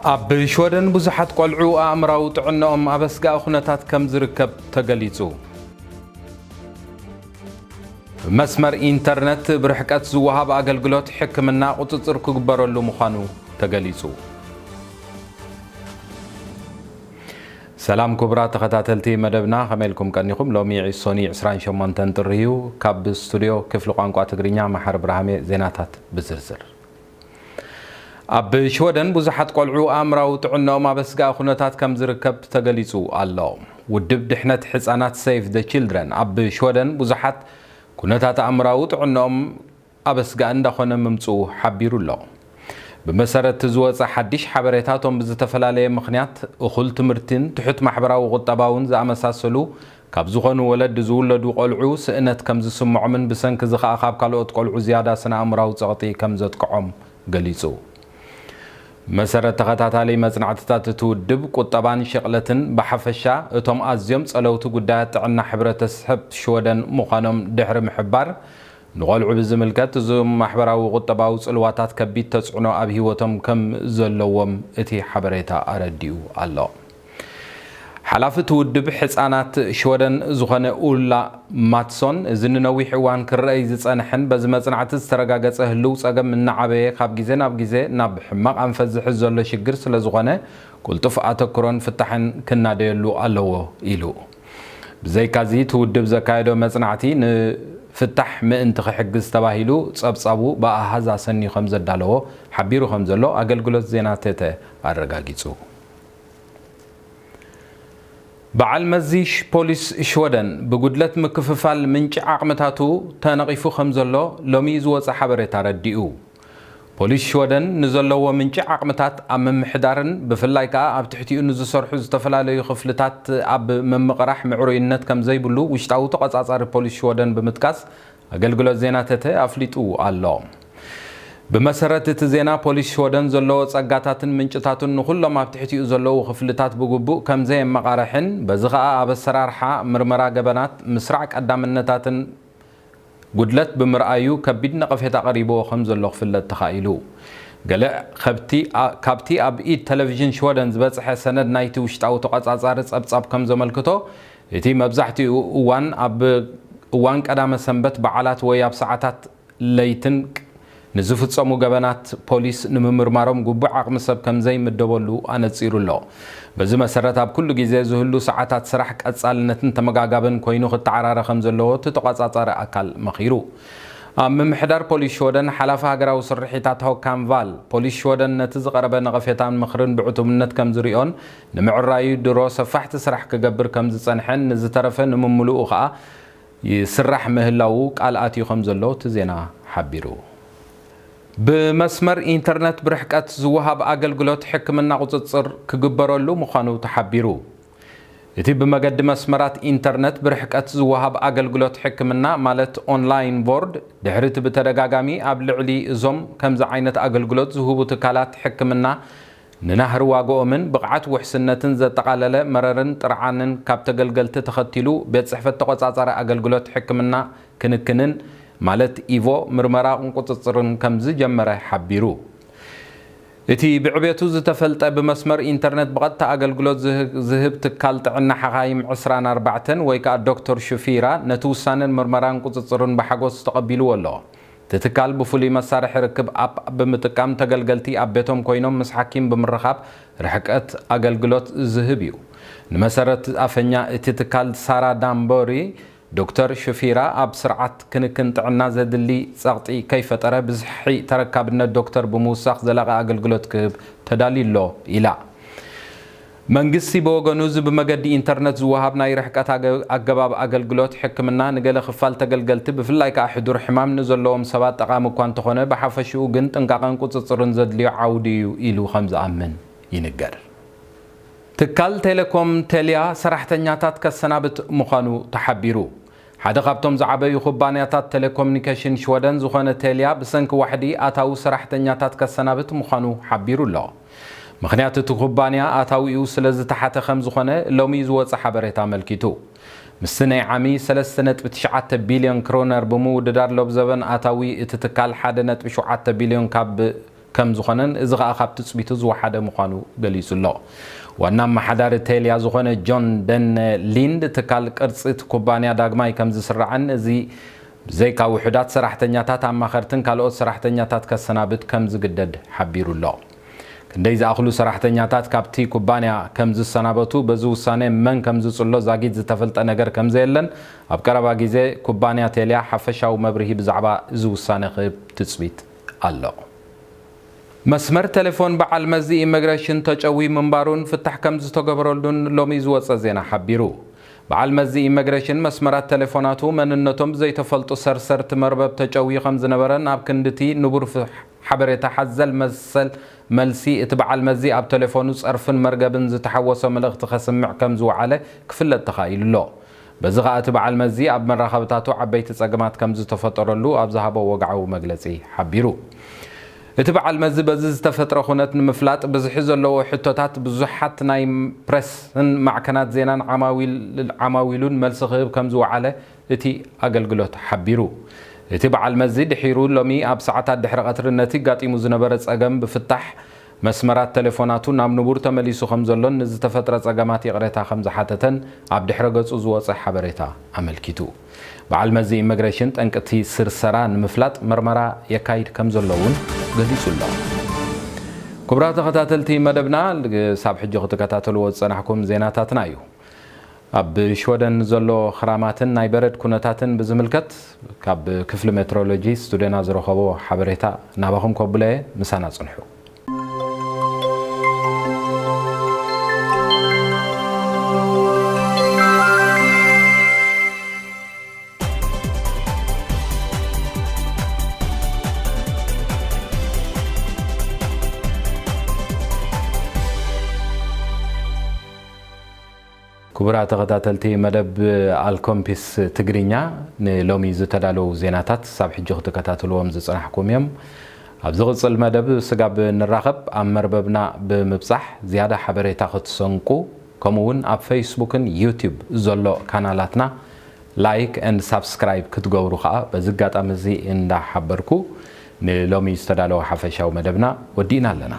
ኣብ ሽወደን ብዙሓት ቆልዑ ኣእምራዊ ጥዕናኦም ኣብ ኣስጋኢ ኩነታት ከም ዝርከብ ተገሊጹ። ብመስመር ኢንተርነት ብርሕቀት ዝወሃብ ኣገልግሎት ሕክምና ቁጽጽር ክግበረሉ ምዃኑ ተገሊጹ። ሰላም ክቡራት ተኸታተልቲ መደብና፣ ከመይ ኢልኩም ቀኒኹም? ሎሚ ሶኒ ዕስራን ሸሞንተን ጥሪ እዩ። ካብ ስቱድዮ ክፍሊ ቋንቋ ትግርኛ መሓሪ ብርሃሜ ዜናታት ብዝርዝር። ኣብ ሽወደን ብዙሓት ቆልዑ ኣእምራዊ ጥዕናኦም ኣብ ኣስጋኢ ኩነታት ከም ዝርከብ ተገሊጹ ኣሎ። ውድብ ድሕነት ሕጻናት ሴቭ ዘ ቺልድረን ኣብ ሽወደን ብዙሓት ኩነታት ኣእምራዊ ጥዕናኦም ኣብ ኣስጋኢ እንዳኾነ ምምጽኡ ሓቢሩ ኣሎ። ብመሰረት ዝወጸ ሓድሽ ሓበሬታ፣ እቶም ብዝተፈላለየ ምኽንያት እኹል ትምህርትን ትሑት ማሕበራዊ ቁጠባውን ዝኣመሳሰሉ ካብ ዝኾኑ ወለዲ ዝውለዱ ቆልዑ ስእነት ከም ዝስምዖምን ብሰንኪ እዚ ኸኣ ካብ ካልኦት ቆልዑ ዝያዳ ስነ ኣእምራዊ ጸቕጢ ከም ዘጥቅዖም ገሊጹ። መሰረት ተኸታታሊ መጽናዕትታት እቲ ውድብ፣ ቁጠባን ሽቕለትን ብሓፈሻ እቶም ኣዝዮም ጸለውቲ ጉዳያት ጥዕና ሕብረተሰብ ሽወደን ምዃኖም ድሕሪ ምሕባር፣ ንቆልዑ ብዝምልከት እዞም ማሕበራዊ ቁጠባዊ ጽልዋታት ከቢድ ተጽዕኖ ኣብ ህይወቶም ከም ዘለዎም እቲ ሓበሬታ ኣረዲኡ ኣሎ። ሓላፊ እቲ ውድብ ሕጻናት ሽወደን ዝኾነ ኡላ ማትሶን፣ እዚ ንነዊሕ እዋን ክረኣይ ዝጸንሐን በዚ መጽናዕቲ ዝተረጋገጸ ህልው ጸገም እናዓበየ ካብ ግዜ ናብ ግዜ ናብ ሕማቕ ኣንፈት ዝሕዝ ዘሎ ሽግር ስለ ዝኾነ፣ ቅልጡፍ ኣተኩሮን ፍታሕን ክናደየሉ ኣለዎ ኢሉ። ብዘይካዚ፣ እቲ ውድብ ዘካየዶ መጽናዕቲ ንፍታሕ ምእንቲ ክሕግዝ ተባሂሉ ጸብጻቡ ብኣሃዝ ኣሰንዩ ከም ዘዳለዎ ሓቢሩ ከም ዘሎ ኣገልግሎት ዜና ቴተ ኣረጋጊጹ። በዓል መዚ ሽ-፣ ፖሊስ ሽወደን ብጉድለት ምክፍፋል ምንጪ ዓቕምታቱ ተነቒፉ ከም ዘሎ ሎሚ ዝወጸ ሓበሬታ ኣረዲኡ። ፖሊስ ሽወደን ንዘለዎ ምንጪ ዓቕምታት ኣብ ምምሕዳርን ብፍላይ ከኣ ኣብ ትሕቲኡ ንዝሰርሑ ዝተፈላለዩ ክፍልታት ኣብ ምምቕራሕ ምዕሩይነት ከም ዘይብሉ ውሽጣዊ ተቖጻጻሪ ፖሊስ ሽወደን ብምጥቃስ ኣገልግሎት ዜና ተተ ኣፍሊጡ ኣሎ። ብመሰረት እቲ ዜና፣ ፖሊስ ሽወደን ዘለዎ ጸጋታትን ምንጭታቱን ንኹሎም ኣብ ትሕቲኡ ዘለዉ ክፍልታት ብግቡእ ከም ዘየመቓርሕን በዚ ኸኣ ኣብ ኣሰራርሓ ምርመራ ገበናት ምስራዕ ቀዳምነታትን ጉድለት ብምርኣዩ ከቢድ ነቐፌታ ቀሪብዎ ከም ዘሎ ክፍለጥ ተኻኢሉ። ገለ ከብቲ-፣ ኣ-፣ ካብቲ ኣብ ኢድ ቴሌቪዥን ሽወደን ዝበጽሐ ሰነድ ናይቲ ውሽጣዊ ተቖጻጻሪ ጸብጻብ ከም ዘመልክቶ፣ እቲ መብዛሕትኡ እዋን ኣብ እዋን ቀዳመ ሰንበት፣ በዓላት ወይ ኣብ ሰዓታት ለይትን ቅ-፣ ንዝፍጸሙ ገበናት ፖሊስ ንምምርማሮም ግቡእ ዓቕሚ ሰብ ከም ዘይምደበሉ ኣነጺሩ ኣሎ። በዚ መሰረት፣ ኣብ ኩሉ ግዜ ዝህሉ ሰዓታት ስራሕ ቀጻልነትን ተመጋጋብን ኮይኑ ክተዓራረ ከም ዘለዎ እቲ ተቖጻጻሪ ኣካል መኺሩ። ኣብ ምምሕዳር ፖሊስ ሽወደን ሓላፊ ሃገራዊ ስርሒታት ሆካን ቫል፣ ፖሊስ ሽወደን ነቲ ዝቐረበ ነቐፌታን ምኽርን ብዕቱብነት ከም ዝሪኦን ንምዕራዩ ድሮ ሰፋሕቲ ስራሕ ክገብር ከም ዝጸንሐን ንዝተረፈ ንምምልኡ ኸኣ ይስራሕ ምህላዉ ቃል ኣትዩ ከም ዘሎ እቲ ዜና ሓቢሩ። ብመስመር ኢንተርነት ብርሕቀት ዝወሃብ ኣገልግሎት ሕክምና ቁጽጽር ክግበረሉ ምዃኑ ተሓቢሩ። እቲ ብመገዲ መስመራት ኢንተርነት ብርሕቀት ዝወሃብ ኣገልግሎት ሕክምና፣ ማለት ኦንላይን ቮርድ፣ ድሕሪ እቲ ብተደጋጋሚ ኣብ ልዕሊ እዞም ከምዚ ዓይነት ኣገልግሎት ዝህቡ ትካላት ሕክምና ንናህሪ ዋግኦምን ብቕዓት ውሕስነትን ዘጠቓለለ መረርን ጥርዓንን ካብ ተገልገልቲ ተኸቲሉ፣ ቤት ጽሕፈት ተቖጻጻሪ ኣገልግሎት ሕክምና ክንክንን፣ ማለት ኢቮ፣ ምርመራን ቁጽጽርን ከም ዝጀመረ ሓቢሩ። እቲ ብዕቤቱ ዝተፈልጠ ብመስመር ኢንተርነት ብቐጥታ ኣገልግሎት ዝህ-፣ ዝህብ ትካል ጥዕና ሓኻይም ዕስራን ኣርባዕተን ወይ ከኣ ዶክተር ሹፊራ ነቲ ውሳነን ምርመራን ቁጽጽርን ብሓጎስ ተቐቢልዎ ኣሎ። እቲ ትካል ብፍሉይ መሳርሒ ርክብ ኣፕ ብምጥቃም ተገልገልቲ ኣብ ቤቶም ኮይኖም ምስ ሓኪም ብምርኻብ ርሕቀት ኣገልግሎት ዝህብ እዩ። ንመሰረት ኣፈኛ እቲ ትካል ሳራ ዳምቦሪ፣ ዶክተር ሹፊራ ኣብ ስርዓት ክንክን ጥዕና ዘድሊ ጸቕጢ ከይፈጠረ ብዝሒ ተረካብነት ዶክተር ብምውሳኽ ዘላቒ ኣገልግሎት ክህብ ተዳልዩ ኣሎ ኢላ። መንግስቲ ብወገኑ፣ እዚ ብመገዲ ኢንተርነት ዝወሃብ ናይ ርሕቀት ኣገ-፣ ኣገባብ ኣገልግሎት ሕክምና ንገለ ክፋል ተገልገልቲ፣ ብፍላይ ከኣ ሕዱር ሕማም ንዘለዎም ሰባት ጠቓሚ እኳ እንተኾነ፣ ብሓፈሽኡ ግን ጥንቃቐን ቁጽጽርን ዘድልዮ ዓውዲ እዩ ኢሉ ከም ዝኣምን ይንገር። ትካል ቴሌኮም ቴልያ ሰራሕተኛታት ከሰናብት ምዃኑ ተሓቢሩ። ሓደ ካብቶም ዝዓበዩ ኩባንያታት ቴሌኮሙኒኬሽን ሽወደን ዝኾነ ቴልያ፣ ብሰንኪ ዋሕዲ ኣታዊ ሰራሕተኛታት ከሰናብት ምዃኑ ሓቢሩ ኣሎ። ምኽንያት እቲ ኩባንያ ኣታዊኡ ስለ ዝተሓተ ከም ዝኾነ ሎሚ ዝወጸ ሓበሬታ ኣመልኪቱ። ምስቲ ናይ ዓሚ ሰለስተ ነጥቢ ትሽዓተ ቢልዮን ክሮነር ብምውድዳር፣ ሎብ ዘበን ኣታዊ እቲ ትካል ሓደ ነጥቢ ሸውዓተ ቢልዮን ካብ ከም ዝኾነን፣ እዚ ኸኣ ካብ ትጽቢቱ ዝወሓደ ምዃኑ ገሊጹ ኣሎ። ዋና ኣመሓዳሪ ቴልያ ዝኾነ ጆን ደነ ሊንድ፣ ትካል ቅርጺ እቲ ኩባንያ ዳግማይ ከም ዝስራዕን፣ እዚ ብዘይካ ውሑዳት ሰራሕተኛታት፣ ኣማኸርትን ካልኦት ሰራሕተኛታት ከሰናብት ከም ዝግደድ ሓቢሩ ኣሎ። ክንደይ ዝኣኽሉ ሰራሕተኛታት ካብቲ ኩባንያ ከም ዝሰናበቱ፣ በዚ ውሳነ መን ከም ዝጽሎ ዛጊት ዝተፈልጠ ነገር ከም ዘየለን፣ ኣብ ቀረባ ግዜ ኩባንያ ቴልያ ሓፈሻዊ መብርሂ ብዛዕባ እዚ ውሳነ ክህብ ትጽቢት ኣሎ። መስመር ቴሌፎን በዓል መዚ ኢሚግሬሽን ተጨዊ ምንባሩን ፍታሕ ከም ዝተገበረሉን ሎሚ ዝወጸ ዜና ሓቢሩ። በዓል መዚ ኢሚግሬሽን መስመራት ቴሌፎናቱ መንነቶም ብዘይተፈልጡ ሰርሰርቲ መርበብ ተጨውዩ ከም ዝነበረን ኣብ ክንድቲ ንቡር ፍ-፣ ሓበሬታ ሓዘል መሰል መልሲ እቲ በዓል መዚ ኣብ ቴሌፎኑ ጸርፍን መርገብን ዝተሓወሶ መልእኽቲ ከስምዕ ከም ዝወዓለ ክፍለጥ ተኻኢሉ ኣሎ። በዚ ኸኣ እቲ በዓል መዚ ኣብ መራኸብታቱ ዓበይቲ ጸገማት ከም ዝተፈጠረሉ ኣብ ዝሃቦ ወግዓዊ መግለጺ ሓቢሩ። እቲ በዓል መዚ በዚ ዝተፈጥረ ኩነት ንምፍላጥ ብዝሒ ዘለዎ ሕቶታት ብዙሓት ናይ ፕረስን ማዕከናት ዜናን ዓማዊል-፣ ዓማዊሉን መልሲ ክህብ ከም ዝወዓለ እቲ ኣገልግሎት ሓቢሩ። እቲ በዓል መዚ ድሒሩ ሎሚ ኣብ ሰዓታት ድሕሪ ቀትሪ ነቲ ኣጋጢሙ ዝነበረ ጸገም ብፍታሕ መስመራት ቴሌፎናቱ ናብ ንቡር ተመሊሱ ከም ዘሎን ንዝተፈጥረ ጸገማት ይቕሬታ ከም ዝሓተተን ኣብ ድሕረ ገጹ ዝወጸ ሓበሬታ ኣመልኪቱ። በዓል መዚ ኢሚግሬሽን ጠንቅቲ ስርሰራ ንምፍላጥ መርመራ የካይድ ከም ዘሎ እውን ገሊጹ ኣሎ። ክቡራት ተኸታተልቲ መደብና፣ ክሳብ ሕጂ ክትከታተልዎ ዝጸናሕኩም ዜናታትና እዩ። ኣብ ሽወደን ዘሎ ክራማትን ናይ በረድ ኩነታትን ብዝምልከት ካብ ክፍሊ ሜትሮሎጂ ስቱድዮና ዝረኸቦ ሓበሬታ ናባኹም ከብሎ እየ። ምሳና ጽንሑ። ክቡራት ተኸታተልቲ መደብ ኣልኮምፒስ ትግርኛ፣ ንሎሚ ዝተዳለዉ ዜናታት ክሳብ ሕጂ ክትከታተልዎም ዝጸናሕኩም እዮም። ኣብ ዝቕጽል መደብ ስጋብ ንራኸብ፣ ኣብ መርበብና ብምብጻሕ ዝያዳ ሓበሬታ ክትሰንቁ፣ ከምኡ እውን ኣብ ፌስቡክን ዩቲዩብ ዘሎ ካናላትና ላይክ ኤንድ ሳብስክራይብ ክትገብሩ ኸኣ በዚ ኣጋጣሚ እዚ እንዳሓበርኩ፣ ንሎሚ ዝተዳለወ ሓፈሻዊ መደብና ወዲእና ኣለና።